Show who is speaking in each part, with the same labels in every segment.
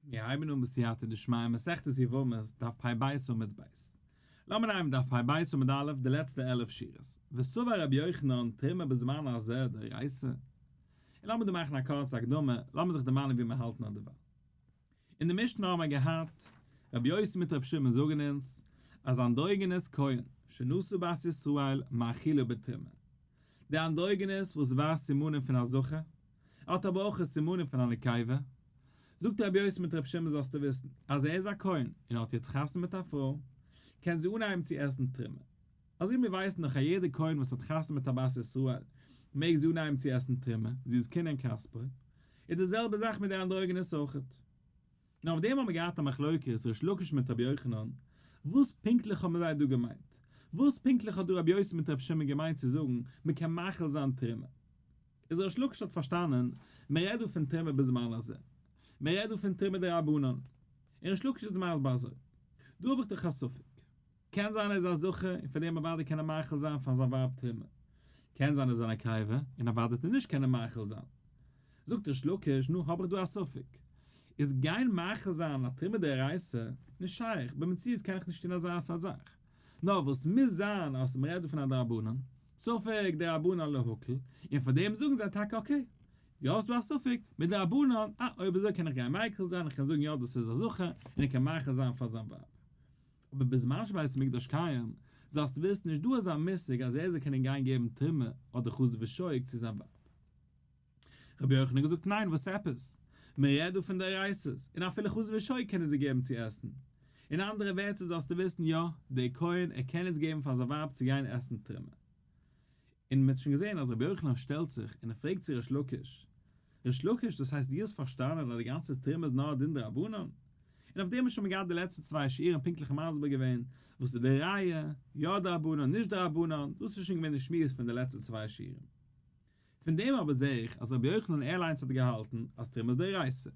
Speaker 1: מיר הייבן אן בסייעתא דשמיא מסכת יבמות דף פ"ב עמוד ב'. לאמיר נעמען דף פ"ב עמוד א' די לעצטע 11 שורות. וסבר רבי יוחנן תרומה בזמן הזה דאורייתא. און לאמיר דא מאכן א קורצע הקדמה, לאמיר זיך דערמאנען ווי מיר האלטן אט דערווייל. אין די משנה האבן מיר געהאט רבי יוסי מיט רבי שמעון זאגן אונז אז אנדרוגינוס כהן שנשא בת ישראל מאכילה בתרומה. די אנדרוגינוס וואס ווייזט סימנים פון א זכר, האט אבער אויך סימנים פון א נקבה. זאגט רבי יוסי מיט רבי שמעון זאלסטו וויסן אז ער איז א כהן און האט יעצט חתונה מיט א פרוי, קען זי אנהייבן צו עסן תרומה. אזוי ווי מיר ווייסן דאך א יעדער כהן וואס האט חתונה מיט א בת ישראל מעג זי אנהייבן צו עסן תרומה, זי איז קנין כספו, איז די זעלבע זאך מיט די אנדרוגינוס אויכעט. און אויף דעם האבן מיר געהאט א מחלוקת ריש לקיש מיט רבי יוחנן, וואס פונקטליך האבן זיי דא געמיינט? וואס פונקטליך האט דא רבי יוסי מיט רבי שמעון געמיינט צו זאגן מען קען מאכיל זיין תרומה? איז ריש לקיש האט פארשטאנען מען רעדט דא פון תרומה בזמן הזה, מען רעדט דא פון תרומה דרבנן, און ריש לקיש איז מסביר אזוי, דא האב איך דאך א ספק, קען זיין ער איז א זכר און פאר דעם אוודאי קען ער מאכיל זיין פאר זיין ווייב תרומה, קען זיין ער איז א נקבה און אוודאי וועט ער נישט קענען מאכיל זיין. זאגט ריש לקיש, נו האב איך דא א ספק, איז גיין מאכיל זיין א תרומה דאורייתא נישט שייך, במציאות קען איך נישט טון אזא סארט זאך, נאר וואס מוז זיין אז מ'רעדט דא פון א דרבנן, ספק דרבנן להקל, און פאר דעם זאגן זיי טאקע okay, דו האסט דא א ספק, מדרבנן, אה אויב אזוי קען איך גיין מיקל זיין, איך קען זאגן יא דאס איז א זכר, און איך קען מאכיל זיין פאר זיין ווייב. אבער בזמן שבית המקדש קיים, זאלסטו וויסן נישט דא אזא מושג אז ער זאל קענען גיין געבן תרומה אדער חזה ושוק צו זיין ווייב. רבי יוחנן האט געזאגט ניין וואס עפעס? מען רעדט דא פון דאורייתא'ס, און אפילו חזה ושוק קענען זיי געבן צו עסן. אין אנדערע ווערטער זאלסטו וויסן יא, דער כהן ער קען יעצט געבן פאר זיין ווייב צו גיין עסן תרומה. און מען האט שוין געזען אז רבי יוחנן שטעלט זיך און ער פרעגט צו ריש לקיש, ריש לקיש דאס הייסט דו האסט פארשטאנען אז די גאנצע תרומה איז נאר א דין דרבנן? און אויף דעם האט שוין מען געהאט די לעצטע צוויי שיעורים פונקטליך מסביר געווען וואס איז די ראיה, יא דרבנן נישט דרבנן, דאס איז שוין געווען די שמועס פון די לעצטע צוויי שיעורים. פון דעם אבער זעה איך אז רבי יוחנן אליינס האט געהאלטן אז תרומה איז דאורייתא.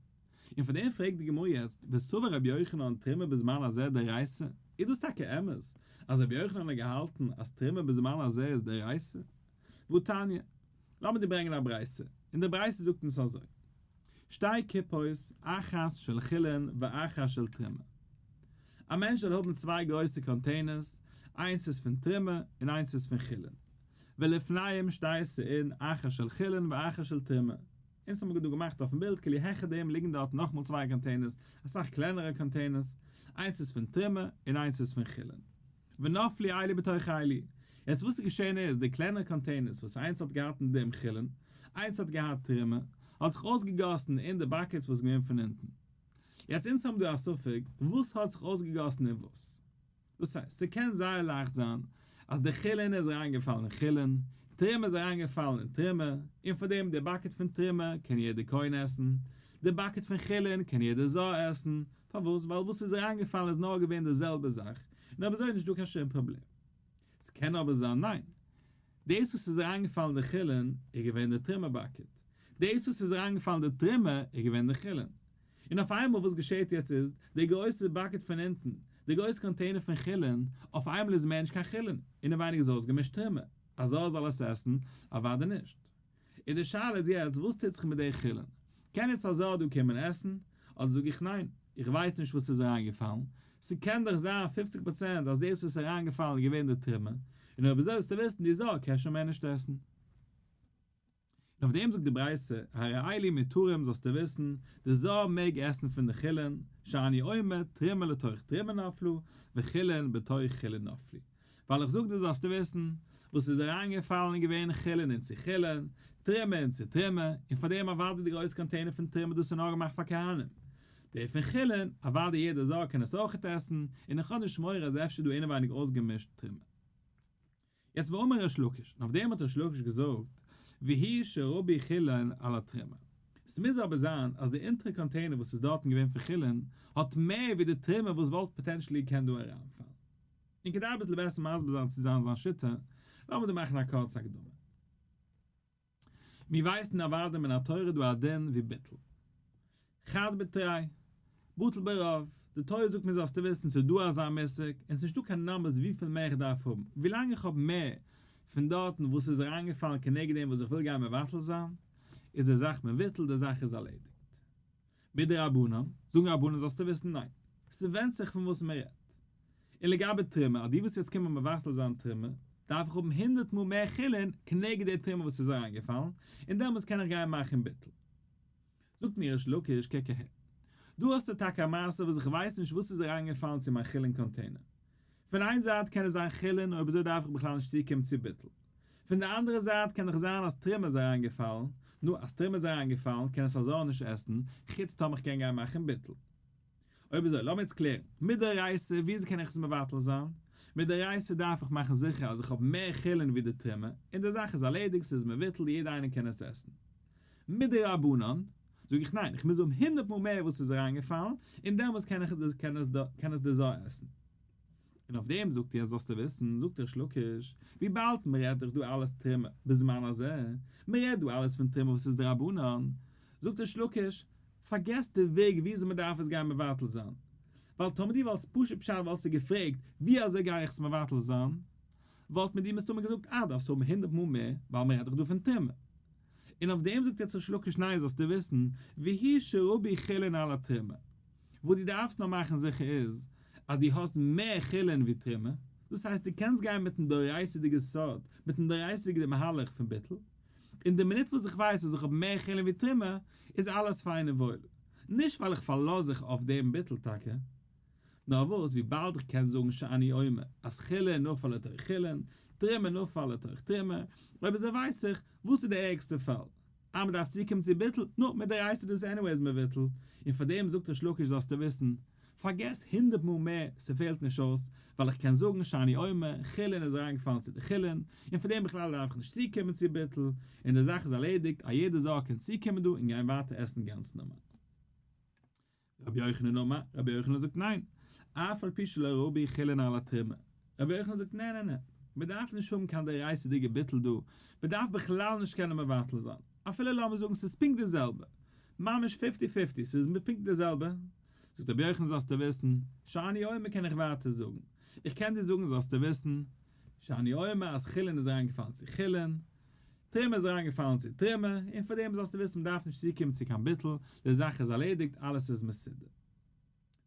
Speaker 1: און פון דעם פרעגט די גמרא יעצט, וסבר רבי יוחנן תרומה בזמן הזה דאורייתא? איז דאס טאקע אמת אז רבי יוחנן האט געהאלטן אז תרומה בזמן הזה איז דאורייתא? והתניא, לאמיר דיר ברענגען א ברייתא, און די ברייתא זאגט אונז אזוי, שתי קופות, אחת של חולין ואחת של תרומה. א מענטש זאל האבן צוויי גרויסע containers, איינס איז פון תרומה און איינס איז פון חולין. ולפניהם שתי סאין אחת של חולין ואחת של תרומה. אונז האבן מיר דא געמאכט אויפן בילד כאילו העכער דעם ליגן דארט נאכמאל צוויי containers, אסאך קלענערע containers, איינס איז פון תרומה און איינס איז פון חולין. ונפלו אלו בתוך אלו. יעצט וואס איז געשען איז, די קלענערע containers וואס איינס האט געהאט אין דעם חולין, איינס האט געהאט תרומה, האט זיך אויסגעגאסן אין די buckets וואס איז געווען פון אונטן. יעצט אונז האבן דא א ספק וואס האט זיך אויסגעגאסן אין וואס. דאס הייסט, ס'קען זייער לייכט זיין אז די חולין איז אריינגעפאלן אין חולין, תרומה איז אריינגעפאלן אין תרומה, און פאר דעם די bucket פון תרומה קען יעדער כהן עסן, די bucket פון חולין קען יעדער זר עסן, פארוואס? ווייל וואס איז אריינגעפאלן איז נאר געווען די זעלבע זאך, און אויב אזוי איז נישטא קיין שום פראבלעם. ס'קען אבער זיין ניין, דאס וואס איז אריינגעפאלן די חולין איז געווען די תרומה bucket, דאס וואס איז אריינגעפאלן די תרומה איז געווען די חולין. און אויף איינמאל וואס געשעהט יעצט איז, די גרויסע bucket פון אונטן, די גרויסע container פון חולין, אויף איינמאל איז מער נישט קיין חולין, אינעווייניג איז אויסגעמישט תרומה, א זר זאל עס עסן? אוודאי נישט. און די שאלה איז יעצט וואס טוט זיך מיט די חולין? קען יעצט א זר דא קומען עסן? אדער זאג איך ניין, איך ווייס נישט וואס איז אריינגעפאלן, ס'קען דאך זיין פופציג פראצענט אז דאס וואס איז אריינגעפאלן איז געווען די תרומה, און אויב אזוי זאלסטו וויסן די זר קען שוין מער נישט עסן. און אויף דעם זאגט די ברייתא, הרי אלו מותרים זאלסטו וויסן, די זר מעג עסן פון די חולין, שאני אומר תרומה לתוך תרומה נפלה, וחולין בתוך חולין נפלו. ווייל איך זאג דיר זאלסטו וויסן, וואס איז אריינגעפאלן איז געווען חולין אין צו חולין, תרומה אין צו תרומה, און פאר דעם אוודאי די גרויסע container פון תרומה דאס איז נאר געמאכט פאר כהנים. די פון חולין, אוודאי יעדער זר קען עס אויכעט עסן, און איך האב נישט מורא אז אפשר איז דא אינעווייניג אויסגעמישט תרומה. יעצט ואמר ריש לקיש, און אויף דעם האט ריש לקיש געזאגט, והוא שרבו חולין על התרומה. ס'מוז אבער זיין אז די אונטערע container וואס איז דארטן געווען פון חולין האט מער ווי די תרומה וואס וואלט potentially געקענט דא אריינפאלן. און כדי אביסל בעסער מסביר זיין צו זיין זיין שיטה, לאמיר דא מאכן א קורצע הקדמה. מיר ווייסן אוודאי מן התורה דא א דין ווי ביטול. חד בתרי, בטל ברוב, די תורה זאגט מיר זאלסטו וויסן ס'איז דא אזא מושג, און ס'נישטא קיין numbers וויפיל מער איך דארף האבן, ווילאנג איך האב מער פון דארטן וואס איז אריינגעפאלן כנגד דעם וואס איך וויל גיין מבטל זיין, איז די זאך מבוטל, די זאך איז ארלעדיגט. מדרבנן, זאגן רבנן זאלסטו וויסן ניין, ס'ווענדט זיך פון וואס מ'רעדט. און לגבי תרומה, אז דו ווילסט יעצט קומען מבטל זיין תרומה, דארף איך האבן הונדרעט מאל מער חולין כנגד די תרומה וואס איז אריינגעפאלן, און דעמאלטס קען איך גיין מאכן ביטול. זאגט מיר ריש לקיש קוק אהער, דא האסטו טאקע א מעשה וואס איך ווייס נישט וואס איז אריינגעפאלן צו מיין חולין container. פון איין זייט קען עס זיין חולין אויב אזוי דארף איך בכלל נישט צוקומען צו ביטול. פון די אנדערע זייט קען דאך זיין אז תרומה איז אריינגעפאלן, נו אז תרומה איז אריינגעפאלן קען עס א זר נישט עסן, חוץ טאמער איך קען גיין מאכן ביטול. אויב אזוי לאמיר יעצט קלערן, מדאורייתא וויאזוי קען איך עס מבטל זיין? מדאורייתא דארף איך מאכן זיכער אז איך האב מער חולין ווי די תרומה, און די זאך איז ארלעדיגט ס'איז מבוטל יעדער איינער קען עס עסן. מדרבנן, זאג איך ניין איך מוז האבן הונדרעט מאל מער וואס איז אריינגעפאלן, און דעמאלטס קען איך קען עס קען עס די זר עסן. און אויף דעם זאגט ער זאלסטו וויסן, זאגט ריש לקיש, וויבאלד מען רעדט דאך דא אלעס תרומה בזמן הזה, מען רעדט דא אלעס פון תרומה וואס איז דרבנן, זאגט ריש לקיש, פארגעס די וועג וויאזוי מען דארף עס גיין מבטל זיין, ווייל טאמער דו וואלסט פשוט פשט וואלסטו געפרעגט ווי אזוי גיי איך עס מבטל זיין, וואלט מען דיר מסתמא געזאגט אה דארפסט האבן הונדרעט מאל מער ווייל מען רעדט דאך דא פון תרומה. און אויף דעם זאגט יעצט ריש לקיש ניין זאלסטו וויסן, והוא שרבו חולין על התרומה, וואס דו דארפסט נאר מאכן זיכער איז אז דו האסט מער חולין ווי תרומה, דאס הייסט דו קענסט גיין מיטן דאורייתא'דיגע סוד, מיטן דאורייתא'דיגע מהלך פון ביטול, און די מינוט וואס איך ווייס אז איך האב מער חולין ווי תרומה, איז אלעס פיין און וואויל. נישט ווייל איך פארלאז זיך אויף דעם ביטול טאקע, נאר וואס וויבאלד איך קען זאגן שאני אומר אז חולין נפל לתוך חולין, תרומה נפל לתוך תרומה, אויב אזוי ווייס איך וואס איז די ערגסטע פאל, אז מ'דארף צוקומען צו ביטול, נו, מדאורייתא איז דאס anyways מבוטל, און פאר דעם זאגט ריש לקיש זאלסטו וויסן, פארגעס הונדרעט מאל מער, ס'פעלט נישט אויס, ווייל איך קען זאגן שאני אומר, חולין איז אריינגעפאלן צו די חולין, און פאר דעם בכלל דארף איך נישט צוקומען צו ביטול, און די זאך איז ארלעדיגט, א יעדער זאל קען צוקומען דא און גיין ווייטער עסן גאנץ נארמאל. רבי יוחנן אמר, רבי יוחנן זאגט ניין, אף על פי שלא רבו חולין על התרומה. רבי יוחנן זאגט נע נע נע, מען דארף נישט האבן קיין דאורייתא'דיגע ביטול דא, מען דארף בכלל נישט קענען מבטל זיין, אפילו לאמיר זאגן ס'איז פונקט די זעלבע, ממש fifty fifty, ס'איז פונקט די זעלבע, זאגט רבי יוחנן זאלסטו וויסן, שאני אומר קען איך ווייטער זאגן, איך קען דיר זאגן זאלסטו וויסן, שאני אומר אז חולין איז אריינגעפאלן צו חולין, תרומה איז אריינגעפאלן צו תרומה, און פאר דעם זאלסטו וויסן מ'דארף נישט צוקומען צו קיין ביטול, די זאך איז ארלעדיגט, אלעס איז מסודר.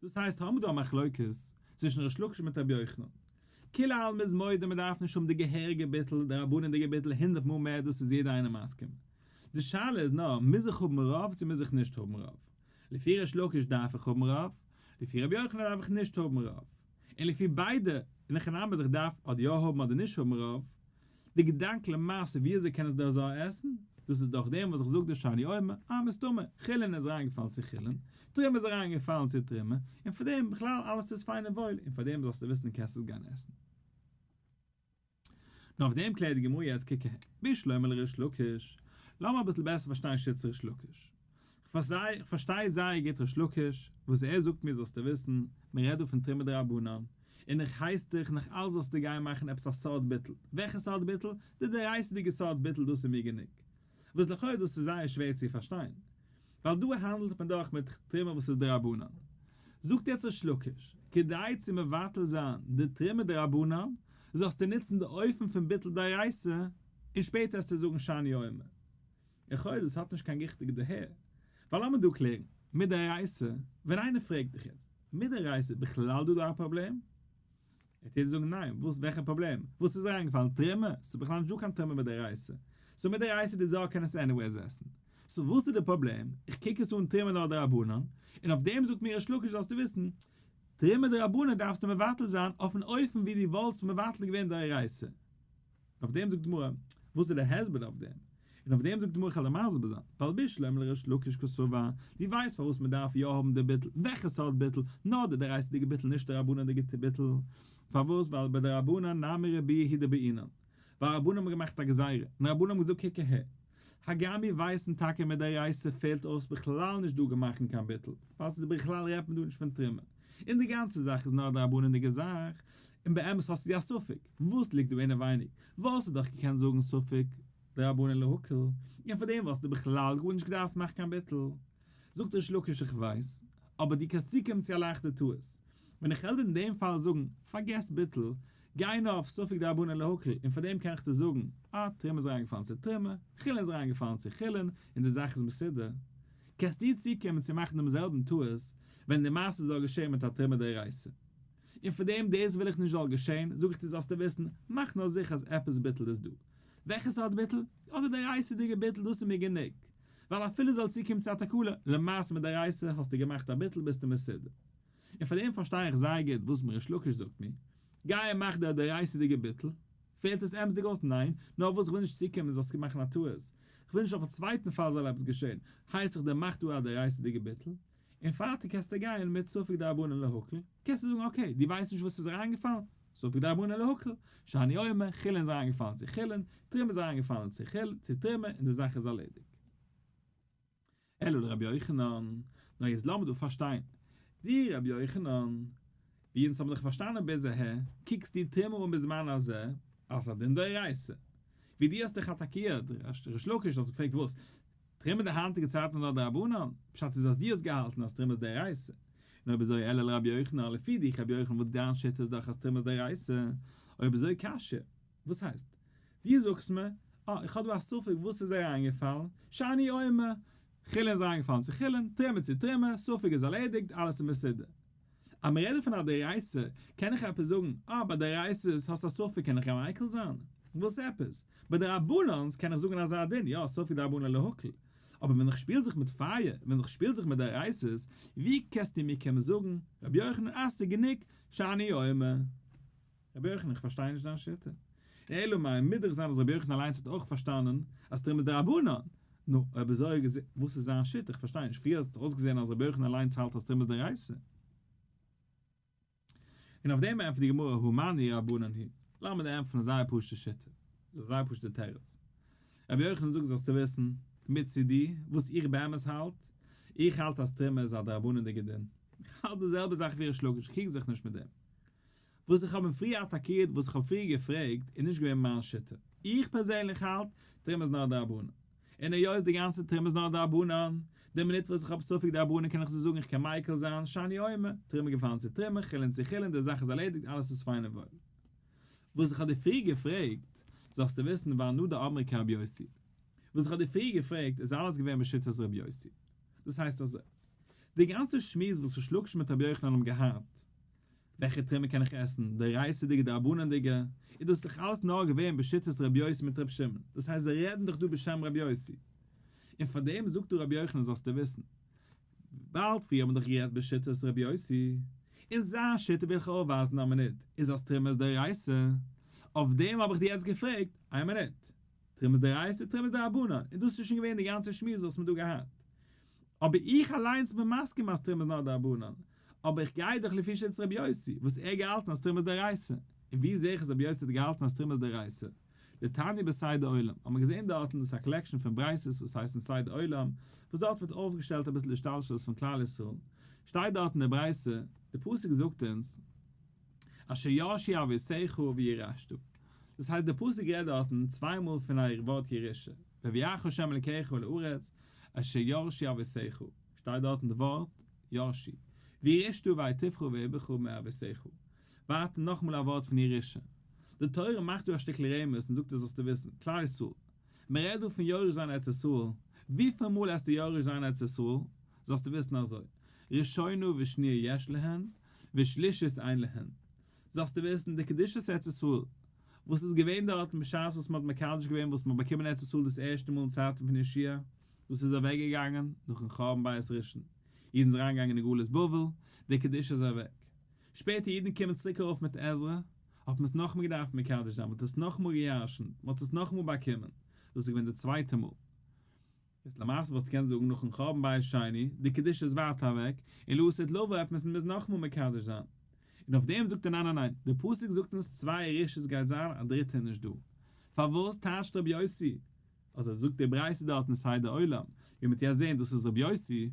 Speaker 1: דאס הייסט האבן מיר דא א מחלוקת צווישן ריש לקיש מיט רבי יוחנן. כולי עלמא איז מודה מ'דארף נישט האבן די געהעריגע ביטול, די רבנן'דיגע ביטול הונדרעט מאל מער דאס איז יעדער איינער מסכים. די שאלה איז נאר מוז איך האבן רוב צו מוז איך נישט האבן רוב. לפי ריש לקיש דארף איך האבן רוב, לפי רבי יוחנן דארף איך נישט האבן רוב. און לפי ביידע, אין הכי נמי אז איך דארף אדער יא האבן אדער נישט האבן רוב, די געדאנק למעשה ווי אזוי קען עס דער זר עסן, דאס איז דורך דעם וואס איך זאג דיר שאני אומר, אה מסתמא, חולין איז אריינגעפאלן צו חולין, תרומה איז אריינגעפאלן צו תרומה, און פאר דעם בכלל אלעס איז פיין און וואויל, און פאר דעם זאלסטו וויסן קענסט עס גיין עסן. נאר אויף דעם קלערט די גמרא יעצט קוק אהער, בשלמא לריש לקיש, לאמיר אביסל בעסער פארשטיין שיטת ריש לקיש. איך פארשטיי זייער גוט ריש לקיש, וואס ער זאגט מיר זאלסטו וויסן, מען רעדט דא פון תרומה דרבנן, און איך הייס דיך נאך אלס זאלסטו גיין מאכן עפעס א סארט ביטול, וועלכע סארט ביטול? די דאורייתא'דיגע סארט ביטול דאס איז מיר גענוג. וואס לכאו' דאס איז זייער שווער צו פארשטיין, ווייל דא האנדלט מען דאך מיט תרומה וואס איז דרבנן. זאגט יעצט ריש לקיש, כדי צו מבטל זיין די תרומה דרבנן, זאלסטו נוצן די אופן פון ביטול דאורייתא, און שפעטער וועסטו זאגן שאני אומר. לכאו' דאס האט נישט קיין ריכטיגע דערהער. ווייל לאמיר דא קלערן, מדאורייתא, ווען איינער פרעגט דיך יעצט, מדאורייתא איז בכלל דא דא א פראבלעם? וועט יעדער זאגן ניין, וואס וועלכע פראבלעם? וואס איז אריינגעפאלן? תרומה? ס'איז בכלל נישט דא קיין תרומה מדאורייתא. so מדאורייתא די זר קען עס anyways עסן. so וואס איז די פראבלעם? איך קוק עס אן תרומה נאר דרבנן, און אויף דעם זאגט מיר ריש לקיש זאלסטו וויסן, תרומה דרבנן דארפסטו מבטל זיין אויפן אופן ווי דו וואלסט מבטל געווען דאורייתא. אויף דעם זאגט די גמרא, וואס איז די הסבר אויף דעם? און אויף דעם זאגט די גמרא כ'על דיר מסביר זיין, ווייל בשלמא לריש לקיש קסבר, דו ווייסט פארוואס מען דארף יא האבן די ביטול, וועלכע סארט ביטול, נאר די דאורייתא'דיגע ביטול נישט די רבנן'דיגע ביטול, פארוואס ווייל ביי די רבנן נמי ריבויא הוא דבעינן, ווייל רבנן האבן געמאכט א גזירה, און רבנן האבן געזאגט קוק אהער, הגם מיר ווייסן טאקע מדאורייתא פעלט אויס בכלל נישט דא געמאכן קיין ביטול, ווייל ס'איז בכלל רעדט מען דא נישט פון תרומה, און די גאנצע זאך איז נאר א דרבנן'דיגע זאך, און באמת האסטו דא א ספק, וואס ליגט דא אינעווייניג, וואלסטו דאך געקענט זאגן ספק דרבנן להקל, און פאר דעם וואלסטו בכלל גארנישט געדארפט מאכן קיין ביטול. זאגט ריש לקיש איך ווייס, אבער דו קענסט צוקומען צו א לייכטע טעות, ווען איך וועל דיר אין דעם פאל זאגן, פארגעס ביטול, גיי נאר אויף ספק דרבנן להקל, און פאר דעם קען איך דיר זאגן, אה, תרומה איז אריינגעפאלן צו תרומה, חולין איז אריינגעפאלן צו חולין, און די זאך איז מסודר. קענסטו צוקומען צו מאכן דעם זעלבן טעות ווען די מעשה זאל געשען מיט א תרומה דאורייתא. און פאר דעם דאס וויל איך נישט זאל געשען, זאג איך דיר זאלסטו וויסן, מאך נאר זיכער אז עפעס ביטול איז דא. וועלכע סארט ביטול? אדער דאורייתא'דיגע ביטול דאס איז מיר גענוג. ווייל אפילו זאל צוקומען צו א תקלה, למעשה מדאורייתא האסטו געמאכט א ביטול ביסטו מסודר. און פאר דעם פארשטיי איך זייער גוט וואס ריש לקיש זאגט מיר, גיי און מאך די דאורייתא'דיגע ביטול. פעלט עס אמת'דיג אויס? ניין, נאר וואס כ'וויל נישט צוקומען זאלסטו מאכן א טעות, כ'וויל נישט אויף א צווייטן פאל זאל עפעס געשען, הייס איך דיר מאך דא א דאורייתא'דיגע ביטול, און פארטיג קענסטו גיין מיט ספק דרבנן להקל, קענסטו זאגן okay דו ווייסט נישט וואס איז אריינגעפאלן, ספק דרבנן להקל, שאני אומר, חולין איז אריינגעפאלן צו חולין, תרומה איז אריינגעפאלן צו חול, צו תרומה, און די זאך איז ארלעדיגט. אלא לרבי יוחנן, נאר יעצט לאמיר דא פארשטיין, דו רבי יוחנן, ווי אונז האבן דיך פארשטאנען ביז אהער, קוקסט דו תרומה אן בזמן הזה אלס א דין דאורייתא, ווי דו האסט דיך אטאקירט ריש לקיש האסט געפרעגט וואס תרומה די היינטיגע צייטן איז נאר דרבנן, פשט איז אז דו האסט געהאלטן אז תרומה איז דאורייתא, און אויב אזוי אלא לרבי יוחנן, לפי דיך רבי יוחנן וואס דיין שיטה איז דאך אז תרומה איז דאורייתא, אויב אזוי קשיא, וואס הייסט? דו זאגסט מיר, אה, איך האב דא א ספק וואס איז אריינגעפאלן, שאני אומר, חולין איז אריינגעפאלן צו חולין, תרומה צו תרומה, ספק איז ערלעדיגט, אלעס איז מסודר. אז מען רעדט פון א דאורייתא, קען איך עפעס זאגן, אה, ביי דאורייתא'ס האסט א ספק קען איך גיין מיקל זיין? וואס עפעס? ביי דרבנן'ס קען איך זאגן אזא דין, יא, ספק דרבנן להקל. אבער ווען איך שפיל זיך מיט פייער, ווען איך שפיל זיך מיט דאורייתא'ס, ווי קענסטו מיר קומען זאגן, רבי יוחנן, אה, ס'איז גענוג, שאני אומר. רבי יוחנן, איך פארשטיי נישט דיין שיטה. אלא מאי, מוז דאך זיין אז רבי יוחנן אליינס האט אויך פארשטאנען אז תרומה איז דרבנן. נו, אויב אזוי, וואס איז זיין שיטה? איך פארשטיי נישט. פריער האט אויסגעזען אז רבי יוחנן אליינס האלט אז תרומה איז דאורייתא. און אויף דעם ענטפערט די גמרא, הא מני רבנן היא. לאמיר דיר ענטפערן א זייער פשוט'ע שיטה. א זייער פשוט'ע תירוץ. רבי יוחנן זאגט זאלסטו וויסן, מצידי, וואס איך באמת האלט, איך האלט אז תרומה איז א דרבנן'דיגע דין. איך האלט די זעלבע זאך ווי ריש לקיש, איך קריג זיך נישט מיט דעם. וואס איך האב אים פריער אטאקירט, וואס איך האב פריער געפרעגט, איז נישט געווען מיין שיטה. איך פערזענליך האלט, תרומה איז נאר דרבנן. און היות די גאנצע תרומה איז נאר דרבנן, די מינוט וואס איך האב ספק דרבנן קען איך זיי זאגן איך קען מיקל זיין, שאני אומר, תרומה געפאלן צו תרומה, חולין צו חולין, די זאך איז ערלעדיגט, אלעס איז פיין און וואויל. וואס איך האב דיר פריער געפרעגט, זאלסטו וויסן, ואנא דאמרי כרבי יוסי. וואס איך האב דיר פריער געפרעגט איז אלעס געווען בשיטת רבי יוסי. דאס הייסט אזוי, די גאנצע שמועס וואס ריש לקיש מיט רבי יוחנן האבן געהאט, וועלכע תרומה קען איך עסן, דאורייתא'דיגע דרבנן'דיגע, איז דאס דאך אלעס נאר געווען בשיטת רבי יוסי מיט רבי שמעון, דאס הייסט זיי רעדן דאך דא בשם רבי יוסי, און פאר דעם זאגט דא רבי יוחנן זאלסטו וויסן, באלד פריער האט מען דאך גערעדט בשיטת רבי יוסי, און זיין שיטה וויל איך אויפווייזן א מינוט, איז אז תרומה איז דאורייתא, אויף דעם האב איך דיר יעצט געפרעגט, איין מינוט, תרומה איז דאורייתא, תרומה איז דרבנן, און דאס איז שוין געווען די גאנצע שמועס וואס מען האט דא געהאט. אבער איך אליינס בין מסכים אז תרומה איז נאר דרבנן, אבער איך גיי דאך לפי שיטת רבי יוסי, וואס ער האט געהאלטן אז תרומה איז דאורייתא. און ווי זעה איך אז רבי יוסי האט געהאלטן אז תרומה איז דאורייתא? דתניא בסדר עולם, האט מען געזען דארטן, דאס איז א collection פון ברייתות וואס הייסן סדר עולם, וואס דארט ווערט אויפגעשטעלט אביסל די השתלשלות פון כלל ישראל, שטייט דארט אין די ברייתא, די פסוק זאגט אונז, אשר ירשו אבותיך וירשת. דאס הייסט די פסוק רעדט דארטן צוויי מאל פון א ווארט ירושה, והביאך ה' אלקיך אל הארץ אשר ירשו אבותיך, שטייט דארטן די ווארט ירשו, וירשת והיטבך והרבך מאבותיך, ווייטער נאכאמאל א ווארט פון ירושה. די תורה מאכט דא א שטיקל רמז און זאגט דיר זאלסטו וויסן, כלל ישראל, מען רעדט דא פון יורש זיין ארץ ישראל, וויפיל מאל עסטו יורש זיין ארץ ישראל, זאלסטו וויסן אזוי, ראשונה ושניה יש להן, ושלישית אין להן. זאלסטו וויסן, די קדושת ארץ ישראל, וואס איז געווען דארטן בשעת וואס מען האט מקדש געווען וואס מען האט באקומען ארץ ישראל דאס ערשטע מאל אין צייטן פון יהושע, דאס איז אוועק געגאנגען נאכן חורבן בית ראשון, אידן זענען אריינגעגאנגען אין גלות בבל, די קדושה איז אוועק. שפעטער אידן קומען צוריק ארויף מיט עזרא, האט מען עס נאכאמאל געדארפט מקדש זיין, מען האט עס נאכאמאל געירשנט, מען האט עס נאכאמאל באקומען, דאס איז געווען די צווייטע מאל. איז למעשה וואלסטו קענען זאגן נאכן חורבן בית שני, די קדושה איז ווייטער אוועק, און לעתיד לבוא וועט מען עס מוזן נאכאמאל מקדש זיין. און אויף דעם זאגט ער ניין ניין ניין, די פסוק זאגט אונז צוויי ירושות גייט זיין, א דריטע איז נישט דא. פארוואס טייטשט רבי יוסי? אזוי זאגט די ברייתא דארט אין סדר עולם, ווי מ'וועט יעצט זען דאס איז רבי יוסי,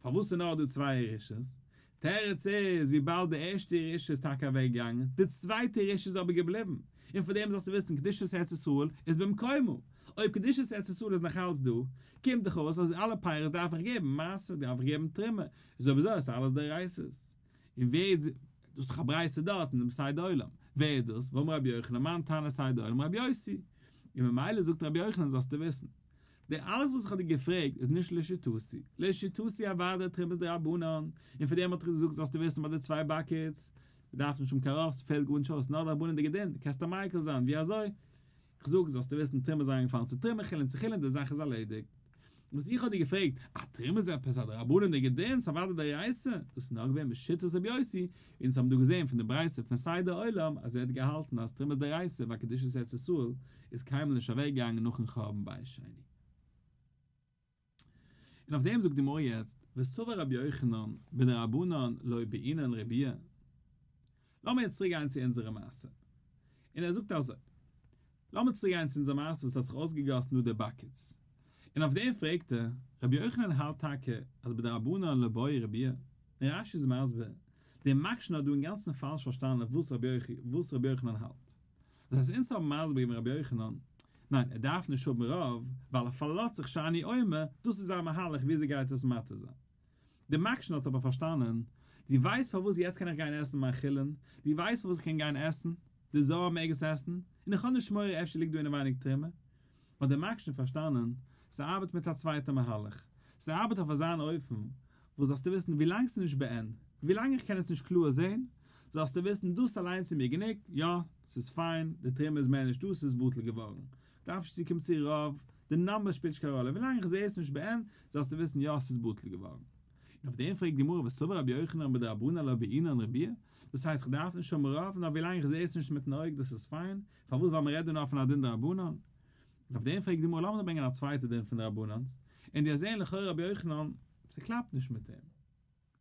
Speaker 1: פארוואס איז נאר דא צוויי ירושות? תירוץ איז, וויבאלד די ערשטע ירושה איז טאקע אוועק געגאנגען, די צווייטע ירושה איז אבער געבליבן, און פאר דעם זאלסטו וויסן קדושת ארץ ישראל איז במקומו, אויב קדושת ארץ ישראל איז נאך אלץ דא, קומט דאך אויס אז אלע פירות דארף איך געבן מעשר, דארף איך געבן תרומה, איז אויב אזוי איז אלעס דאורייתא'ס. און ווער איז, דאס איז דאך א ברייתא דארט אין דעם סדר עולם, ווער איז דאס? ואמר רבי יוחנן, מאן תנא סדר עולם רבי יוסי, און ממילא זאגט רבי יוחנן זאלסטו וויסן. די אלעס וואס איך האב דיר געפרעגט איז נישט לשיטתי, לשיטתי אוודאי תרומה איז דרבנן, און פאר דעם האט ער געזאגט זאלסטו וויסן ביי די צוויי buckets, מ'דארף נישט האבן קיין רוב, ס'פעלט גארנישט אויס, נאר דרבנן'דיגע דין, קענסטו מיקל זיין, ווי אזוי? איך זאג, זאלסטו וויסן תרומה איז אריינגעפאלן צו תרומה, חולין צו חולין, די זאך איז ארלעדיגט. וואס איך האב דיר געפרעגט, א תרומה איז עפעס א דרבנן'דיגע דין, ס'אוודאי דאורייתא, דאס איז נאר געווען בשיטת רבי יוסי, ווי אונז האבן דא געזען פון די ברייתא פון סדר עולם אז ער האט געהאלטן אז תרומה איז דאורייתא ווייל קדושת ארץ ישראל איז קיינמאל נישט אוועקגעגאנגען נאכן חורבן בית שני. און אויף דעם זאגט די גמרא יעצט, וסבר רבי יוחנן בדרבנן לא בעינן ריבויא. לאמיר יעצט צוריק גיין צו אונזערע מעשה. און ער זאגט אזוי, לאמיר צוריק גיין צו אונזער מעשה וואס האט זיך אויסגעגאסן דא די buckets. און אויף דעם פרעגט ער, רבי יוחנן האלט טאקע אז בדרבנן לא בעי ריבויא? און רש"י איז מסביר, דער מקשן האט דא אינגאנצן פאלש פארשטאנען וואס רבי יוחנן האלט. דאס הייסט אונז האבן מסביר געווען רבי יוחנן, ניין ער דארף נישט האבן רוב, ווייל ער פארלאזט זיך שאני אומר, דאס איז זיין מהלך וויאזוי גייט עס מתיר זיין. דער מקשן האט אבער פארשטאנען, דו ווייסט פארוואס יעצט קען איך גיין עסן מיין חולין, דו ווייסט פארוואס איך קען גיין עסן, די זר מעג עס עסן, און איך האב נישט מורא אפשר ליגט דא אינעווייניג תרומה. האט דער מקשן פארשטאנען, ס'ארבעט מיט א צווייטע מהלך, ס'ארבעט אויף אזאן אופן, וואס זאלסטו וויסן ווילאנג ס'איז נישט בעין, ווילאנג איך קען עס נישט קלאר זען, זאלסטו וויסן דאס אליינס איז מיר גענוג, יא, ס'איז פיין, די תרומה איז מער נישט דא, ס'איז בטל געווארן, דארף נישט צוקומען צו רוב, די number שפילט נישט קיין ראלע, ווילאנג איך זע עס נישט בעין, זאלסטו וויסן יא, ס'איז בטל געווארן. און אויף דעם פרעגט די גמרא וסבר רבי יוחנן בדרבנן לא בעינן ריבויא, דאס הייסט איך דארף נישט האבן רוב, נאר ווילאנג איך זע עס נישט מיטן אויג דאס איז פיין, פארוואס ווייל מ'רעדט דא נאר פון א דין דרבנן? און אויף דעם פרעגט די גמרא לאמיר דא ברענגען א צווייטע דין פון דרבנן'ס, און די זעהן לכאורה רבי יוחנן, ס'קלאפט נישט מיט אים.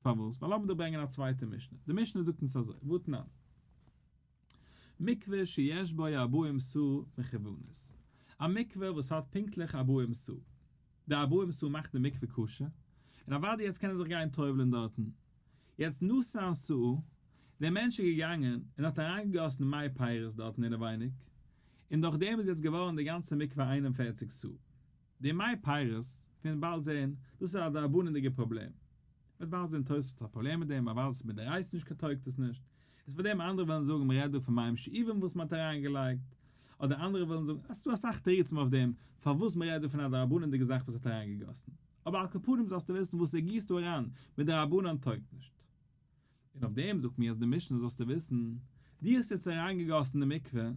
Speaker 1: פארוואס? ווייל לאמיר דא ברענגען א צווייטע משנה. די משנה זאגט אונז אזוי, והתנן. מקווה שיש בו ארבעים סאה מכוונות. א מקווה וואס האט פונקטליך ארבעים סאה. די ארבעים סאה מאכט די מקווה כשר, און אוודאי יעצט קען ער זיך גיין טובל'ען דארטן. יעצט נתן סאה, דער מענטש איז געגאנגען און האט אריינגעגאסן מי פירות דארטן אינעווייניג, און דורך דעם איז יעצט געווארן די גאנצע מקווה 41 סאה. די מי פירות, וועט מען באלד זען, דאס איז א דרבנן'דיגע פראבלעם. מ'וועט באלד זען תוס' האט א פראבלעם מיט דעם, אוודאי ס'איז מדאורייתא נישט קיין טויגט עס נישט. איז פאר דעם אנדערע וועלן זאגן מ'רעדט דא פון מים שאובים וואס מ'האט אריינגעלייגט, אדער אנדערע וועלן זאגן אז ס'איז דא אסאך תירוצים אויף דעם פארוואס מ'רעדט דא פון א דרבנן'דיגע זאך וואס האט אריינגעגאסן. אבער על כל פנים זאלסטו וויסן וואס ער גיסט דא אריין מדרבנן טויגט נישט. און אויף דעם זאגט מיר אז די משנה זאלסטו וויסן, דו האסט יעצט אריינגעגאסן די מקווה,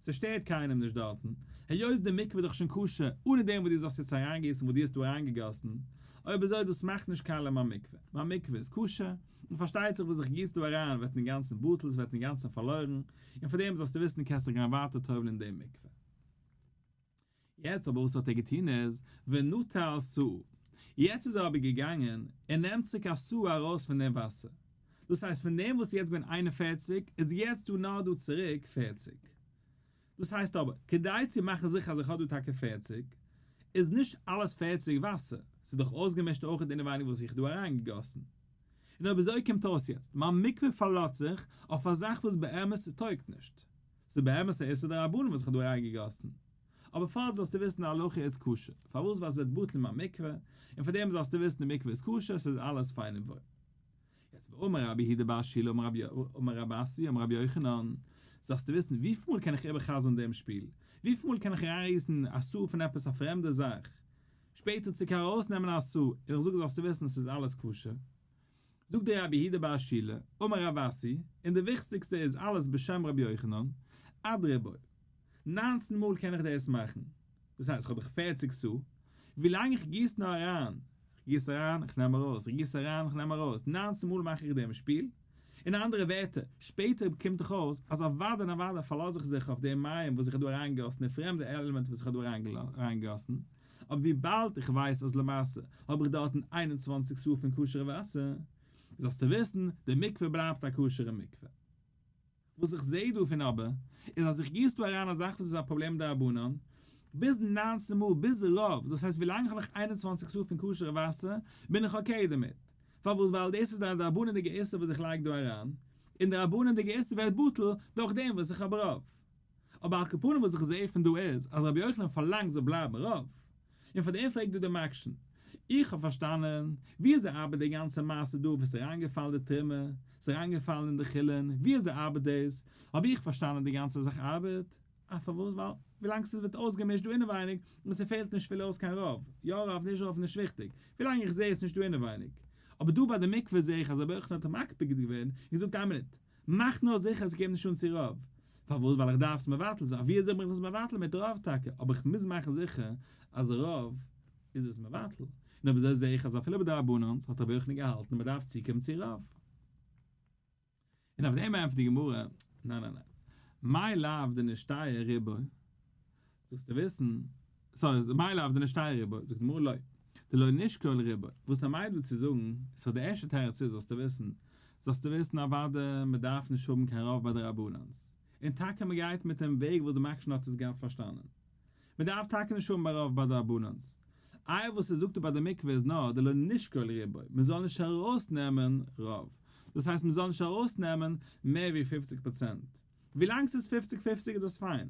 Speaker 1: ס'שטערט קיינעם נישט דארטן, היות די מקווה איז דאך שוין כשר אנע דעם וואס דו זאלסט יעצט אריינגיסן וואס דו האסט דא אריינגעגאסן, אויב אזוי דאס מאכט נישט קאליע מיין מקווה, מיין מקווה איז כשר, און פארשטייט זיך וואס איך גיס דא אריין ווערט אינגאנצן בטל, ס'ווערט אינגאנצן פארלוירן, און פאר דעם זאלסטו וויסן קענסט דיך גיין ווייטער טובל'ן אין דעם מקווה. יעצט אבער וואס האט ער געטון איז, ונטל סאה, יעצט איז ער אבער געגאנגען און נעמט צוריק א סאה ארויס פון דעם וואסער, דאס הייסט פון דעם וואס איז יעצט געווען 41 איז יעצט דא נאר דא צוריק 40. דאס הייסט אבער, כדי צו מאכן זיכער אז איך האב דא טאקע 40, איז נישט אלעס 40 וואסער, ס'איז דאך אויסגעמישט אויך אינעווייניג וואס איך האב דא אריינגעגאסן. און אויב אזוי קומט אויס יעצט, מיין מקווה פארלאזט זיך אויף א זאך וואס באמת טויגט נישט. ס'איז באמת א איסור דרבנן וואס איך האב דא אריינגעגאסן. אבער פארט זאלסטו וויסן די הלכה איז כשר. פארוואס? ווייל ס'ווערט בטל מיין מקווה, און פאר דעם זאלסטו וויסן די מקווה איז כשר, ס'איז אלעס פיין און וואויל. יעצט ואמר רבי יהודה בר שילא אמר רבי אמר רב אסי אמר רבי יוחנן, זאלסטו וויסן וויפיל מאל קען איך איבערחזר'ן דעם שפיל? וויפיל מאל קען איך אריינגיסן א סאה פון עפעס א פרעמדע זאך, שפעטער צוריק ארויסנעמען א סאה, און איך זאג זאלסטו וויסן ס'איז אלעס כשר? זאגט דער רבי יהודה בר שילא, אמר רב אסי, און די וויכטיגסטע איז אלעס בשם רבי יוחנן, עד ריבוא. 19 מאל קען איך דאס מאכן. דאס הייסט איך האב דאך 40 סאה, ווילאנג איך גיס נאר אריין, איך גיס אריין, איך נעם ארויס, איך גיס אריין, איך נעם ארויס, 19 מאל מאך איך דעם שפיל. אין אנדערע ווערטער, שפעטער קומט דאך אויס אז אוודאי און אוודאי פארלאז איך זיך אויף די מים וואס איך האב דא אריינגעגאסן, די פרעמדע עלעמענט וואס איך האב דא אריינגעגאסן, אבער וויבאלד איך ווייס אז למעשה האב איך דארטן 21 סאה פון כשר'ע וואסער, זאלסטו וויסן, די מקווה בלייבט א כשר'ע מקווה. וואס איך זעה דא פון אבער, איז אז איך גיס דא אריין א זאך וואס איז א פראבלעם דרבנן, ביז 19 מאל, ביז רוב, דאס הייסט ווילאנג איך האב נאך 21 סאה פון כשר'ע וואסער, בין איך okay דערמיט. פארוואס? ווייל דאס איז די דרבנן'דיגע איסור וואס איך לייג דא אריין, און די דרבנן'דיגע איסור ווערט בטל דורך דעם וואס איך האב רוב. אבער על כל פנים וואס איך זעה פון דא איז אז רבי יוחנן פארלאנגט זאל בלייבן רוב. און פאר דעם פרעגט דא דער מקשן. איך האב פארשטאנען ווי אזוי ארבעט די גאנצע מעשה דא וואס איז אריינגעפאלן די תרומה, ס'איז אריינגעפאלן אין די חולין, ווי אזוי ארבעט דאס, האב איך פארשטאנען די גאנצע זאך ארבעט. אה פארוואס? ווייל ווילאנג ס'ווערט אויסגעמישט דא אינעווייניג און ס'פעלט נישט פיל אויס קיין רוב, יא רוב נישט רוב נישט וויכטיג, ווילאנג איך זעה עס נישט דא אינעווייניג. אבער דא ביי די מקווה זעה איך אז רבי יוחנן האט מקפיד געווען און געזאגט איין מינוט, מאך נאר זיכער אז ס'קומט נישט אן צו רוב. פארוואס? ווייל איך דארף עס מבטל זיין. ווי אזוי בין איך עס מבטל? מיט רוב טאקע, אבער איך מוז מאכן זיכער אז רוב איז עס מבטל. און אויב אזוי זעה איך אז אפילו ביי דרבנן'ס האט רבי יוחנן געהאלטן מ'דארף צוקומען צו רוב. און אויף דעם ענטפערט די גמרא, ניין ניין ניין, מאי לאו דנשתייר רובו, זאלסטו וויסן, sorry, מאי לאו דנשתייר רובו, זאגט די גמרא לא, דלא נשקול רובו, וואס ער מיינט דא צו זאגן, so די ערשטע תירוץ איז זאלסטו וויסן, זאלסטו וויסן אוודאי מען דארף נישט האבן קיין רוב ביי דרבנן'ס, און טאקע מען גייט מיט דעם וועג וואס די מקשן האט עס געהאט פארשטאנען. מען דארף טאקע נישט האבן ביי רוב ביי דרבנן'ס. איי וואס ער זאגט דא ביי די מקווה איז נאר דלא נשקול רובו, מען זאל נישט ארויס נעמען רוב, דאס הייסט מען זאל נישט ארויס נעמען מער ווי פופציג פראצענט, ווילאנג ס'איז פופציג פופציג איז דאס פיין,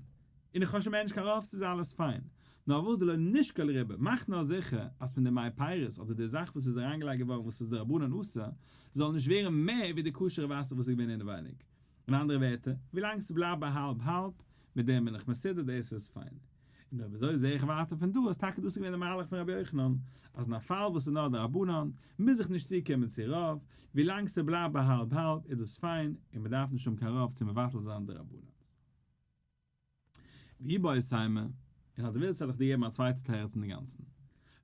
Speaker 1: און איך האב שוין מער נישט קיין רוב ס'איז אלעס פיין, נאר וואס דלא נשקול רובו, מאך נאר זיכער אז פון די מי פירות אדער די זאך וואס איז אריינגעלייגט געווארן וואס איז דרבנן אסור, זאל נישט ווערן מער ווי די כשר'ע וואסער וואס איז געווען אינעווייניג. אין אנדערע ווערטער, ווילאנג ס'בלייבט ביי האלב האלב, מיט דעם בין איך מסודר דאס איז פיין. און אויב אזוי זעה איך ווייטער פון דא אז טאקע דאס איז געווען די מהלך פון רבי יוחנן, אז אין א פאל וואס איז נאר דרבנן, מוז איך נישט צוקומען צו רוב, ווילאנג ס'בלייבט ביי האלב האלב איז דאס פיין, און מ'דארף נישט האבן קיין רוב צו מבטל זיין דרבנן'ס. ואיבעית אימא, און אז דו ווילסט וועל איך דיר געבן א צווייטע תירוץ אינגאנצן.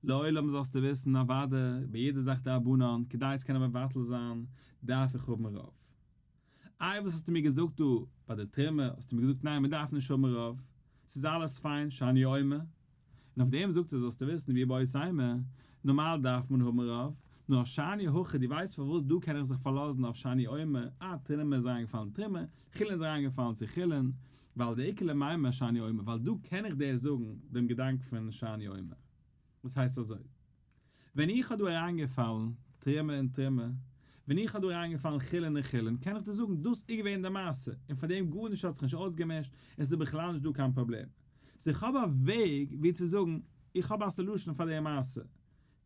Speaker 1: לעולם זאלסטו וויסן אוודאי ביי יעדע זאך דרבנן, כדי עס קענען מבטל זיין, דארף איך האבן רוב. איי וואס האסטו מיר געזאגט דא ביי די תרומה, האסטו מיר געזאגט ניין מען דארף נישט האבן רוב, ס'איז אלעס פיין, שאני אומר. און אויף דעם זאגט ער זאלסטו וויסן ואיבעית אימא, נארמאל דארף מען האבן רוב, נאר שאני הכא דו ווייסט פארוואס דא קען איך זיך פארלאזן אויף שאני אומר, אה תרומה איז אריינגעפאלן תרומה, חולין איז אריינגעפאלן צו חולין, ווייל דאיכא למימר שאני אומר, ווייל דא קען איך דיר זאגן דעם געדאנק פון שאני אומר. וואס הייסט אזוי? ווען איך האב דא אריינגעפאלן תרומה און תרומה, ווען איך האב דא אריינגעפאלן חולין און חולין, קען איך דיר זאגן דאס איז געווען די מעשה, און פאר דעם גארנישט האט זיך נישט אויסגעמישט, און ס'איז בכלל נישט דא קיין פראבלעם. so איך האב א וועג ווי צו זאגן, איך האב א solution פאר די מעשה.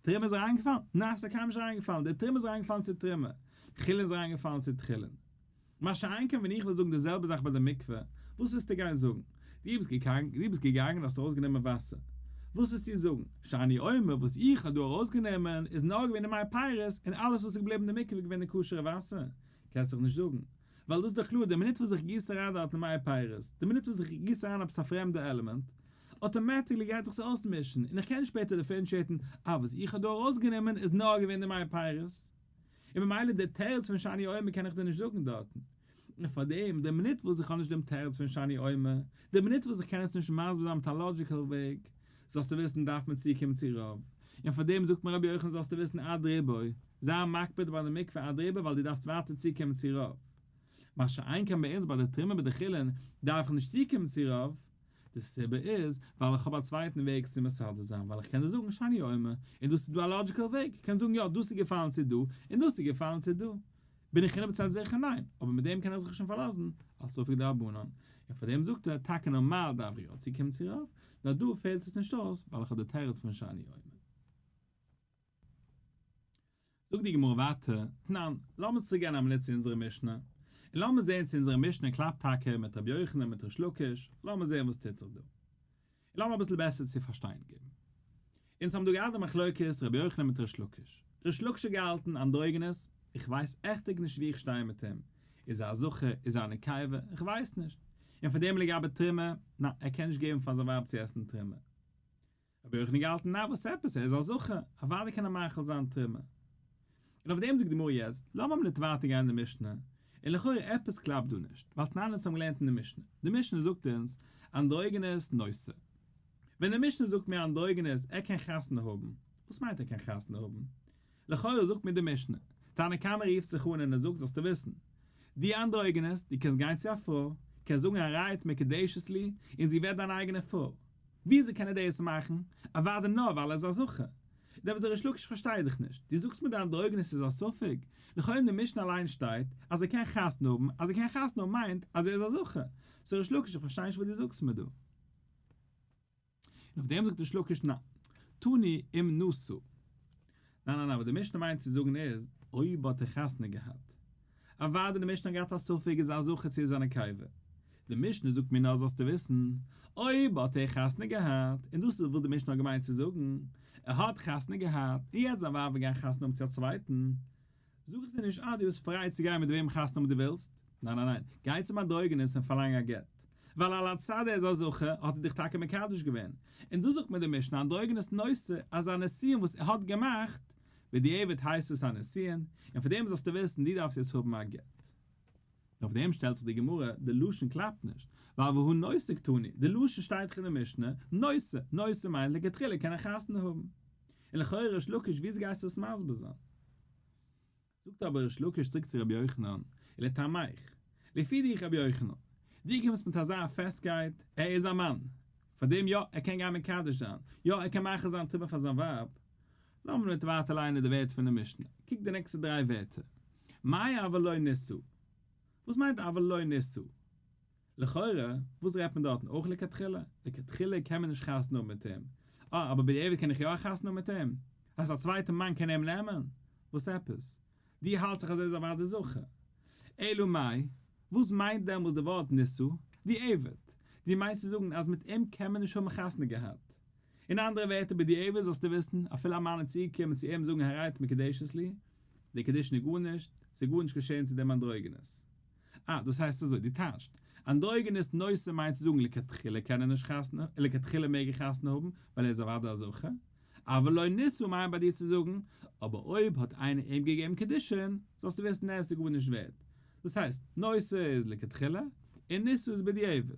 Speaker 1: תרומה איז אריינגעפאלן? ניין, ס'איז קיינמאל נישט אריינגעפאלן, די תרומה איז אריינגעפאלן צו תרומה, חולין איז אריינגעפאלן צו חולין. מה שאין כן ווען איך וועל זאגן די זעלבע זאך ביי די מקווה, וואס וועסטו גיין זאגן? דו ביסט געגאנגען, דו ביסט געגאנגען האסט ארויסגענומען וואסער. וואס וועסטו זאגן? שאני אומר וואס איך האב דא ארויסגענומען איז נאר געווען די מי פירות און אלעס וואס איז געבליבן אין די מקווה איז געווען די כשר'ע וואסער? קענסט דאך נישט זאגן. ווייל דאס איז דאך קלאר, די מינוט וואס איך גיס אריין דארט די מי פירות, די מינוט וואס איך גיס אריין עפעס א פרעמדע עלעמענט, automatically גייט זיך עס אויסמישן, און איך קען נישט שפעטער differentiate ן, אה וואס איך האב דא ארויסגענומען איז נאר געווען די מי פירות. און ממילא די תירוץ פון שאני אומר קען איך דיר נישט זאגן דארטן. און פארדעם, די מינוט וואס איך האב נישט דעם תירוץ פון שאני אומר, די מינוט וואס איך קען עס נישט מסביר זיין מיט א logical וועג, זאלסטו וויסן דארף מען צוקומען צו רוב. און פארדעם זאגט מיר רבי יוחנן זאלסטו וויסן עד רובו, זיי מקפיד ביי די מקווה עד רובו ווייל דו דארפסט ווייטער צוקומען צו רוב. מה שאין כן ביי אונז ביי די תרומה ביי די חולין דארף איך נישט צוקומען צו רוב, די סיבה איז ווייל איך האב א צווייטן וועג עס צו מסדר זיין ווייל איך קען דיר זאגן שאני אומר און דאס איז דא א logical וועג, איך קען זאגן יא דאס איז געפאלן צו דא און דאס איז געפאלן צו דא. בין איך הונדערט פראצענט זיכער? ניין, אבער מיט דעם קען איך זיך שוין פארלאזן על ספק דרבנן. און פאר דעם זאגט ער, טאקע נארמאל דארף איך יא צוקומען צו רוב, נאר דא פעלט עס נישט אויס ווייל איך האב די תירוץ פון שאני אומר. זאגט די גמרא ווייטער, תנן, לאמיר צוריק גיין א מינוט צו אונזערע משנה, און לאמיר זען צו אונזערע משנה קלאפט טאקע מיט רבי יוחנן מיט ריש לקיש, לאמיר זען וואס טוט זיך דא. און לאמיר אביסל בעסער צו פארשטיין געבן. אונז האבן דא געהאט די מחלוקת רבי יוחנן מיט ריש לקיש. ריש לקיש האט געהאלטן אנדרוגינוס, איך ווייס עכטיג נישט וואו איך שטיי מיט אים, איז ער א זכר, איז ער א נקבה, איך ווייס נישט. און פאר דעם לגבי תרומה, ניין, ער קען נישט געבן פאר זיין ווייב צו עסן תרומה. רבי יוחנן געהאלטן נא וואס עפעס ער איז א זכר, אוודאי קען ער מאכיל זיין תרומה. און אויף דעם זאגט די גמרא יעצט, לאמיר ניט ווייטער גיין אין די משנה, און לכאורה עפעס קלאפט דא נישט, ווייל תנן אונז האבן געלערנט אין די משנה, די משנה זאגט אונז, אנדרוגינוס נושא. ווען די משנה זאגט מיר אנדרוגינוס ער קען חתונה האבן, וואס מיינט ער קען חתונה האבן? לכאורה זאגט מיר די משנה, תנא קמא רופט זיך אן און ער זאגט זאלסטו וויסן, דו אנדרוגינוס, דו קענסט גיין צו א פרוי, קענסט זאגן הרי את מקודשת לי, און זי ווערט דיין אייגענע פרוי. וויאזוי קען ער דאס מאכן? אוודאי נאר ווייל ער איז א זכר. דער וואס ריש לקיש פארשטיי דיך נישט. דו זאגסט מיר די אנדרוגינוס איז א ספק. לכאו' אין די משנה אליין שטייט אז ער קען חתונה האבן, אז ער קען חתונה האבן מיינט אז ער איז א זכר. so ריש לקיש איך פארשטיי נישט וואס דו זאגסט מיר דא. און אויף דעם זאגט ריש לקיש ניין. תני אם נשא. ניין ניין ניין וואס די משנה מיינט צו זאגן איז, אויב האט ער חתונה געהאט. אוודאי די משנה האט געהאט א ספק איז ער א זכר צו איז ער א נקבה. די משנה זאגט מיר נאר זאלסטו וויסן, אויב האט ער חתונה געהאט, און דאס איז וואס די משנה האט געמיינט צו זאגן, ער האט חתונה געהאט, און יעצט זיין ווייב וויל גיין חתונה האבן צו א צווייטן, זאג איך זי נישט אה דו ביסט פריי צו גיין מיט וועם חתונה האבן דו ווילסט, ניין ניין ניין, גיי צום אנדרוגינוס און פארלאנג א גט, ווייל על הצד ער איז א זכר האט ער דיך טאקע מקדש געווען, און דאס זאגט מיר די משנה אנדרוגינוס נושא אז א נישואין וואס ער האט געמאכט בדיעבד הייסט עס א נישואין, און פאר דעם זאלסטו וויסן דו דארפסט יעצט האבן א גט. און אויף דעם שטעלט זיך די גמרא, די לשון קלאפט נישט, ווייל והא נושא קתני, די לשון שטייט דאך אין די משנה, נושא, נושא מיינט לכתחילה קען ער חתונה האבן. און לכאורה ריש לקיש וויאזוי גייסטו עס מסביר זיין? זאגט אבער ריש לקיש צוריק צו רבי יוחנן, ולטעמיך, לפי דיך רבי יוחנן, דו קומסט מיט אזא פעסטקייט, ער איז א מאן, פארדעם יא, ער קען גיין מקדש זיין, יא, ער קען מאכיל זיין תרומה פאר זיין ווייב, לאמיר מיט ווייטער ליינען די ווערטער פון די משנה, קוק די נעקסטע דריי ווערטער, מאי אבל לא נישא? וואס מיינט אבל לא נישא? לכאורה, וואס רעדט מען דארטן? אויך לכתחילה? לכתחילה קען מען נישט חתונה האבן מיט אים. אה, אבער בדיעבד קען איך יא חתונה האבן מיט אים? אז א צווייטע מאן קען אים נעמען? וואס עפעס? דו האלטסט זיך אז ער איז אוודאי זכר. אלא מאי, וואס מיינט דעמאלס די ווארט נישא? דיעבד. דו מיינסט צו זאגן אז מיט אים קען מען נישט האבן חתונה געהאט. אין אנדערע ווערטער בדיעבד זאלסטו וויסן, אפילו א מאן איז צוגעקומען צו אים זאגן הרי את מקודשת לי, די קידושין איז גארנישט, ס'איז גארנישט געשען צו דעם אנדרוגינוס. אה, דאס הייסט אזוי, דו טייטשט, אנדרוגינוס נושא מיינט צו זאגן לכתחילה קען ער נישט חתונה, לכתחילה מעג ער חתונה האבן, ווייל ער איז אוודאי א זכר, אבל לא נישא מיינט ביי דיר צו זאגן, אבער אויב האט איינער אים געגעבן קידושין, זאלסטו וויסן עס איז גארנישט ווערד. דאס הייסט, נושא איז לכתחילה, און נישא איז בדיעבד.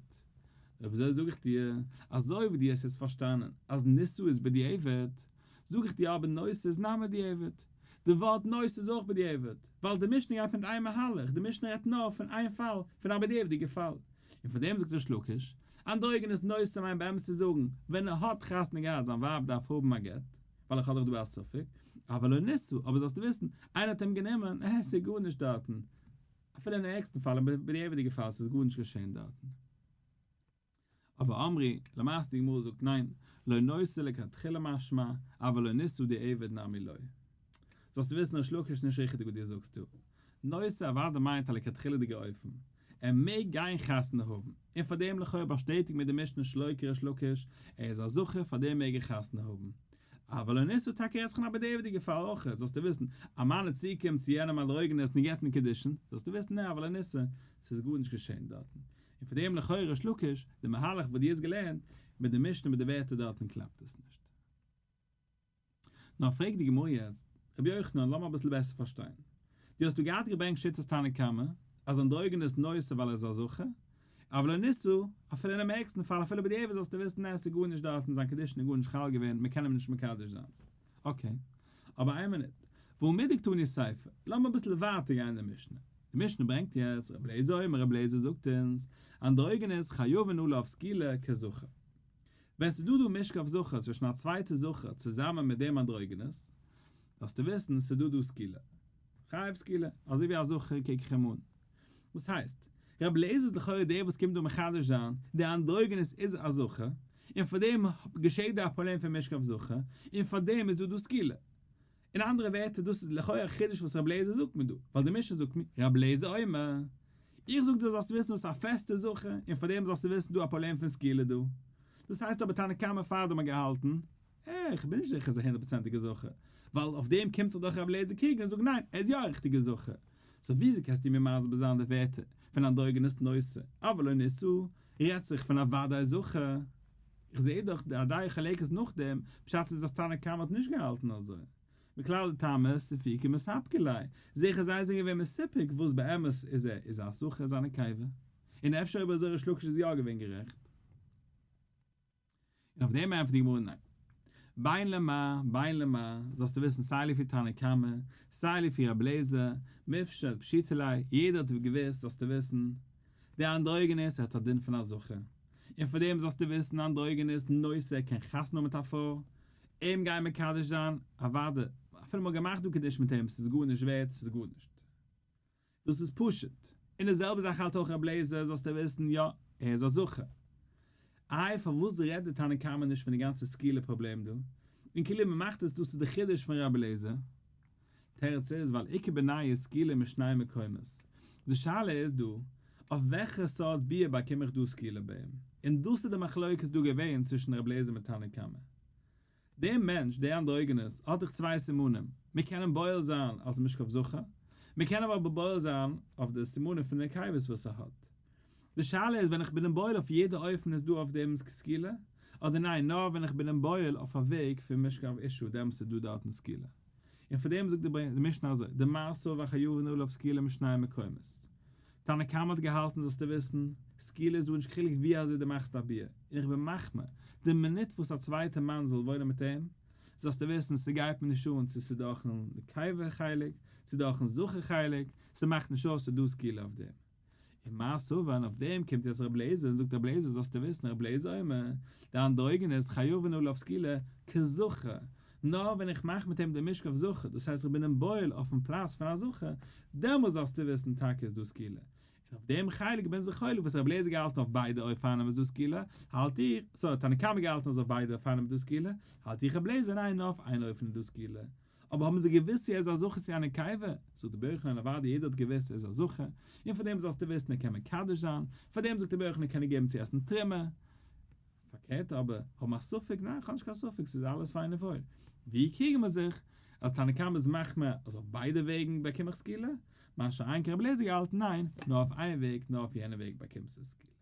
Speaker 1: אויב אזוי זאג איך דיר, אזוי ווי דו האסט יעצט פארשטאנען אז נישא איז בדיעבד, זאג איך דיר אבער נושא איז נמי בדיעבד. די ווארט נושא איז אויך בדיעבד, ווייל די משנה גייט מיט איין מהלך, די משנה רעדט נאר פון איין פאל, פון א בדיעבד'יגע פאל. און פאר דעם זאגט ריש לקיש, אנדרוגינוס נושא מיינט באמת צו זאגן, ווען ער האט חתונה געהאט זיין ווייב דארף האבן א גט, ווייל איך האב דאך דא א ספק, אבל לא נישא, אבער זאלסטו וויסן, איינער האט אים גענומען, עס איז גארנישט דארטן, אפילו אין ערגסטן פאל, אין בדיעבד'יגע פאל, ס'איז גארנישט געשען דארטן. אבער אמרי, למעשה די גמרא זאגט ניין, לא נושא לכתחילה משמע, אבל לא נישא דיעבד נמי לא. זאלסטו וויסן ריש לקיש איז נישט ריכטיג וואס דו זאגסט דא. נושא אוודאי מיינט א לכתחילה'דיגע אופן, ער מעג גיין חתונה האבן, און פאר דעם לכאו' באשטעטיגט מיט די משנה שלא כריש לקיש, ער איז א זכר פאר דעם מעג ער חתונה האבן. אבל לא נישא טאקע רעדט זיך אין א בדיעבד'יגע פאל אויך, זאלסטו וויסן, א מאן איז צוגעקומען צו יענעם אנדרוגינוס און געבט אים קידושין, זאלסטו וויסן נע אבל לא נישא, ס'איז גארנישט געשען דארטן. און פאר דעם לכאורה ריש לקיש, די מהלך וואס דו האסט געלערנט, מיט די משנה מיט די ווערטער דארטן קלאפט עס נישט. נאר פרעגט די גמרא יעצט, רבי יוחנן לאמיר אביסל בעסער פארשטיין, דו האסט דא געהאט געברענגט שיטת תנא קמא אז אנדרוגינוס נושא ווייל ער איז א זכר, אבל לא נישא, אפילו אינעם ערגסטן פאל אפילו בדיעבד זאלסטו וויסן עס איז גארנישט דארטן זיין קידושין איז גארנישט חל געווען מען קען אים נישט מקדש זיין. okay, אבער איין מינוט, והא מדקתני סיפא, לאמיר אביסל ווייטער גיין אין די משנה, די משנה ברענגט יעצט רבי אליעזר אומר רבי אליעזר זאגט אונז, אנדרוגינוס חייבין עליו סקילה כזכר. ווען ס'איז דא דא משכב זכר צווישן א צווייטע זכר צוזאמען מיט דעם אנדרוגינוס, זאלסטו וויסן ס'איז דא דא סקילה. חייב סקילה, אזוי ווי א זכר קוק איך אים אן. וואס הייסט? רבי אליעזר איז לכאורה דער וואס קומט דא מחדש זיין, דער אנדרוגינוס איז א זכר, און פאר דעם געשעט דא א פראבלעם פון משכב זכר, און פאר דעם איז דא דא סקילה. אין אנדערע ווערטער דאס איז לכאו' א חידוש וואס רבי אליעזר זאגט מיר דא, ווייל די משנה זאגט מיר, רבי אליעזר אומר, איך זאג דיר זאלסט וויסן וואס א פעסטע זכר, און פאר דעם זאלסטו וויסן דא א פראבלעם פון סקילה דא. דאס הייסט אבער תנא קמא פארדעם האט געהאלטן, אה, איך בין נישט זיכער איז א הונדערט פראצענטיגע זכר, ווייל אויף דעם קומט זיך דאך רבי אליעזר קריגן און זאגן ניין, ער איז יא א ריכטיגע זכר. so וויאזוי קענסטו מיר מסביר זיין די ווערטער פון אנדרוגינוס נושא, אבל לא נישא, רעדט זיך פון א וודאי זכר. איך זעה דאך די דעה חולקת נאכדעם, פשט איז אז תנא קמא האט נישט געהאלטן אזוי. מכלל דטעמא ספוקי מספקא ליה, זעה איך אז זיי זענען געווען מסופק וואס באמת איז ער, איז א זכר איז א נקבה. און אפשר אויב אזוי ריש לקיש איז יא געווען גערעכט. און אויף דעם ענטפערט די גמרא ניין. בין למר בין למר, זאלסטו וויסן סיי לפי תנא קמא, סיי לפי רבי אליעזר, מפשט פשיטא ליה, יעדער האט געוואוסט זאלסטו וויסן, דער אנדרוגינוס האט א דין פון א זכר, און פאר דעם זאלסטו וויסן אנדרוגינוס נושא קען חתונה האבן מיט א פרוי, אים גיין מקדש זיין, אוודאי, אפילו מ'האט געמאכט דא קידוש מיט אים, ס'איז גארנישט ווערט, ס'איז גארנישט. דאס איז פשוט. און די זעלבע זאך האלט אויך רבי אליעזר, זאלסטו וויסן, יא, ער איז א זכר. איי פארוואס רעדט די תנא קמא נישט פון די גאנצע סקילה פראבלעם דא? און כאילו מ'מאכט עס דאס איז די חידוש פון רבי אליעזר. תירוץ איז ווייל איכא בינייהו סקילה משני מקומות. די שאלה איז דא. אויף וועלכע סארט ביאה באקום איך דא סקילה ביי אים? און דאס איז די מחלוקת דא געווען צווישן רבי אליעזר מיט תנא קמא. דער מענטש, דער אנדרוגינוס, האט דאך צוויי סימנים, מיר קענען בועל זיין אלס משכב זכר, מיר קענען אבער בועל זיין אויף די סימנים פון די נקבות וואס ער האט. די שאלה איז ווען איך בין אים בועל אויף יעדע אופן איז דא אויף דעם סקילה, אדער ניין נאר ווען איך בין אים בועל אויף א וועג פון משכב אשה דעמאלס איז דא דארטן סקילה. און פאר דעם זאגט די משנה אזוי, דמר סבר חייבין עליו סקילה משני מקומות. תנא קמא האט געהאלטן זאלסטו וויסן, סקילה איז דא נישט קיין חילוק ווי אזוי דו מאכסט א ביאה, און איך בין מחמיר, די מינוט וואס א צווייטע מאן זאל וואוינען מיט אים, זאלסטו וויסן ס'גייט מיר נישט אן צו ס'איז דורכן נקבה חלק, צו דורכן זכר חלק, ס'מאכט נישט אויס ס'איז דא סקילה אויף דעם. און מר סבר און אויף דעם קומט יעצט רבי אליעזר און זאגט רבי אליעזר זאלסטו וויסן רבי אליעזר אומר, די אנדרוגינוס חייבין עליו סקילה כזכר, נאר ווען איך מאך מיט אים די משכב זכר, דאס הייסט איך בין אים בועל אויפן פלאץ פון א זכר, דעמאלס זאלסטו וויסן טאקע איז דא סקילה. און אויף דעם חלק בין זיך חולק וואס רבי אליעזר געהאלטן אויף ביידע אופנים איז דא סקילה, האלט איך, sorry, תנא קמא געהאלטן אז אויף ביידע אופנים איז דא סקילה, האלט איך רבי אליעזר ניין נאר אויף איין אופן איז דא סקילה. אבער האבן זיי געוואוסט צו ער איז א זכר צו א נקבה? זאגט רבי יוחנן אוודאי יעדער האט געוואוסט ער איז א זכר, און פאר דעם זאלסטו וויסן ער קען מקדש זיין, פאר דעם זאגט רבי יוחנן קען ער געבן צו עסן תרומה. פארקערט אבער, האבן א ספק? ניין איך האב נישט קיין ספק ס'איז אלעס פיין און וואויל. ווי קריגן מיר זיך? אז תנא קמא איז מחמיר אז אויף ביידע וועגן באקום איך סקילה, מה שאין כן רבי אליעזר געהאלטן ניין, נאר אויף איין וועג, נאר אויף יענע וועג באקומסטו סקילה.